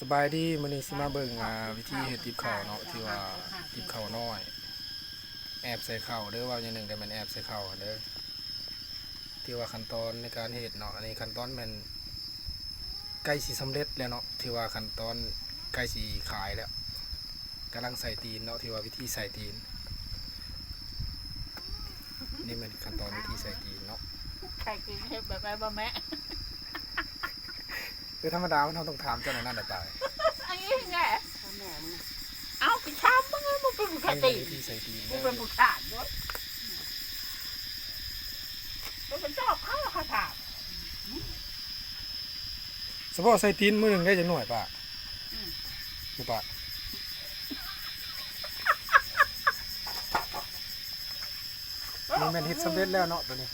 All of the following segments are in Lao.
ສະບາຍດີ ມື້ນີ້ຊິມາເບິ່ງ ອ່າ ວິທີເຮັດຕິບເຂົ້າເນາະ ທີ່ວ່າຕິບເຂົ້ານ້ອຍ ແອບໃສ່ເຂົ້າເດີ ເວົ້າຢ່າງໜຶ່ງກໍແມ່ນແອບໃສ່ເຂົ້າຫັ້ນເດີ ທີ່ວ່າຂັ້ນຕອນໃນການເຮັດເນາະ ອັນນີ້ຂັ້ນຕອນແມ່ນໃກ້ຊິສຳເລັດແລ້ວເນາະ ທີ່ວ່າຂັ້ນຕອນໃກ້ຊິຂາຍແລ້ວ ກຳລັງໃສ່ຕີນເນາະ ທີ່ວ່າວິທີໃສ່ຕີນ ນີ້ແມ່ນຂັ້ນຕອນວິທີໃສ່ຕີນເນາະ ໃສ່ຕີນເຮັດແບບໃດບໍ່ແມ່? ຄືທຳມະດາມັນ ເຮົາຕ້ອງຖາມເຈົ້າແນວນັ້ນແຫຼະຕາຍ ອັນນີ້ແຫຼະ ເອົາໄປຖາມມຶງ ມຶງເປັນຜູ້ຂາດຕີນ ໃສ່ຕີນ ມຶງເປັນຜູ້ຂາດເດີ ມຶງເປັນຈອບເຂົາ ເຂົາຖາມ ສະເພາະໃສ່ຕີນມື້ໜຶ່ງໄດ້ຈັກໜ່ວຍປະ? ອືມ ບໍ່ປະ? ນີ້ແມ່ນເຮັດສຳເລັດແລ້ວເນາະ ໂຕນີ້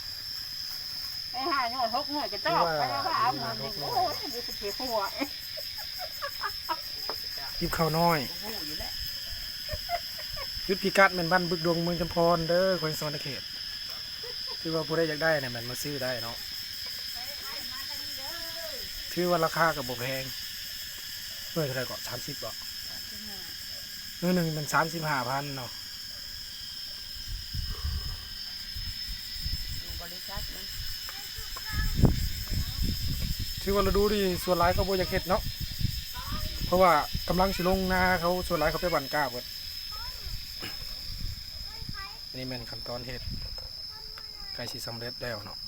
ໄປຫາໜ່ວຍຫົກໜ່ວຍກະຈອກ ໄປຫາເອົາໜ່ວຍໜຶ່ງ ໂອ້ຍ ຢູ່ຊິເສຍຫົວ ຕິບເຂົ້ານ້ອຍ ຈຸດພິກັດແມ່ນບ້ານບຶກດົງ ເມືອງຈຳພອນເດີ ແຂວງສະຫວັນນະເຂດ ຄືວ່າຜູ້ໃດຢາກໄດ້ນະແມ່ນມາຊື້ໄດ້ເນາະ ຖືວ່າລາຄາກໍບໍ່ແພງ ໜ່ວຍເທົ່າໃດເກາະ ສາມສິບບໍ? ໜ່ວຍໜຶ່ງແມ່ນສາມສິບຫ້າພັນເນາະ ຢູ່ບໍລິສັດມັນ ຖືວ່າລະດູນີ້ສ່ວນຫຼາຍເຂົາບໍ່ຢາກເຮັດເນາະ ເພາະວ່າກຳລັງຊິລົງນາ ເຂົາສ່ວນຫຼາຍເຂົາໄປຫວ່ານກ້າເບິດ ອັນນີ້ແມ່ນຂັ້ນຕອນເຮັດ ໃກ້ຊິສຳເລັດແລ້ວເນາະ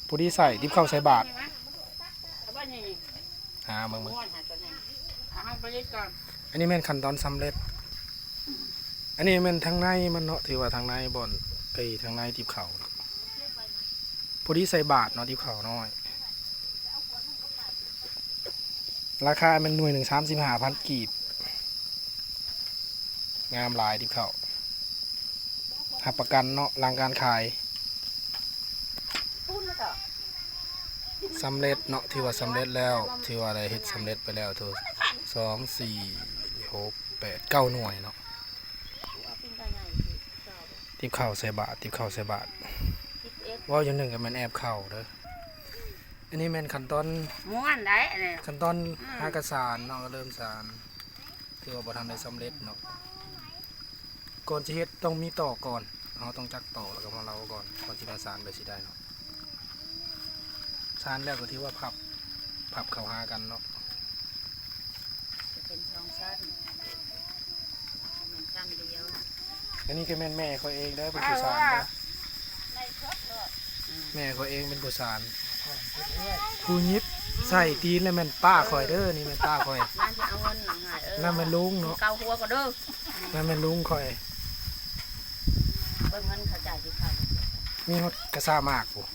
ພໍດີໃສ່ຕິບເຂົ້າໃສ່ບາດ ຫາເບິ່ງ ອັນນີ້ແມ່ນຂັ້ນຕອນສຳເລັດ ອັນນີ້ແມ່ນທາງໃນມັນເນາະ ຖືວ່າທາງໃນບ່ອນ ເອີ ທາງໃນຕິບເຂົ້າເນາະ ພໍດີໃສ່ບາດເນາະ ຕິບເຂົ້ານ້ອຍ ລາຄາແມ່ນໜ່ວຍໜຶ່ງສາມສິບຫ້າພັນກີບ ງາມຫຼາຍຕິບເຂົ້າ ຮັບປະກັນເນາະ ຫຼັງການຂາຍ ສຳເລັດເນາະ ຖືວ່າສຳເລັດແລ້ວ ຖືວ່າໄດ້ເຮັດສຳເລັດໄປແລ້ວ ໂທ ສອງ ສີ່ ຫົກ ແປດ ເກົ້າໜ່ວຍເນາະ ຕິບເຂົ້າໃສ່ບາດ ຕິບເຂົ້າໃສ່ບາດ ເວົ້າຢ່າງໜຶ່ງກໍແມ່ນແອບເຂົ້າເດີ ອັນນີ້ແມ່ນຂັ້ນຕອນ ມ່ວນໄດ໋ ອັນນີ້ ຂັ້ນຕອນ ອືມ ຫາກະສານເນາະ ກໍເລີ່ມສານ ຖືວ່າບໍ່ທັນໄດ້ສຳເລັດເນາະ ກ່ອນຊິເຮັດຕ້ອງມີຕອກກ່ອນ ເຮົາຕ້ອງຈັກຕອກ ແລ້ວກໍມາເລົາກ່ອນ ກ່ອນຊິມາສານແບບຊິໄດ້ເນາະ ສານແລ້ວກໍຖືວ່າພັບ ພັບເຂົ້າຫາກັນເນາະ ຈະເປັນສອງຊັ້ນ ແມ່ນຊັ້ນດຽວ ອັນນີ້ກໍແມ່ນແມ່ຂ້ອຍເອງເດີ ເປັນຜູ້ສານເດີ ແມ່ຂ້ອຍເອງເປັນຜູ້ສານ ຜູ້ຫຍິບໃສ່ຕີນ ນັ້ນແມ່ນປ້າຂ້ອຍເດີ ນີ້ແມ່ນປ້າຂ້ອຍ ນັ້ນຊິເອົາເງິນໃຫ້ ເອີ ນັ້ນແມ່ນລຸງເນາະ ເກົາຫົວກໍເດີ ນັ້ນແມ່ນລຸງຂ້ອຍ ເບິ່ງເງິນເຂົາຈ່າຍທີ່ເຂົາ ມີຮອດກະຊາໝາກພຸ້ນ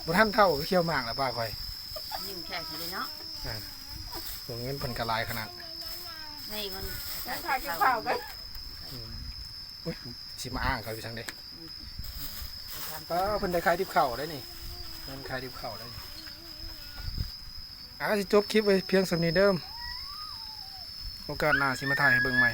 ບໍ່ທັນເຖົ້າກໍຂຽວໝາກແລ້ວປ້າຂ້ອຍ ຍິງແຂກຢູ່ເດເນາະ ອ່າ ໂອ້ ເງິນເພິ່ນກໍຫຼາຍຂະໜາດ ໃນເງິນ ເງິນຂາຍກັບເຂົ້າກັນ ອືມ ໂອ້ຍ ຊິມາອ້າງເຂົາຢູ່ທາງໃດ ອືມ ເອີ ເພິ່ນໄດ້ຂາຍຕິບເຂົ້າໄດ໋ນີ້ ເພິ່ນຂາຍຕິບເຂົ້າໄດ໋ ອ່າ ຊິຈົບຄລິບໄວ້ພຽງສ່ຳນີ້ເດີ ໂອກາດໜ້າຊິມາຖ່າຍໃຫ້ເບິ່ງໃໝ່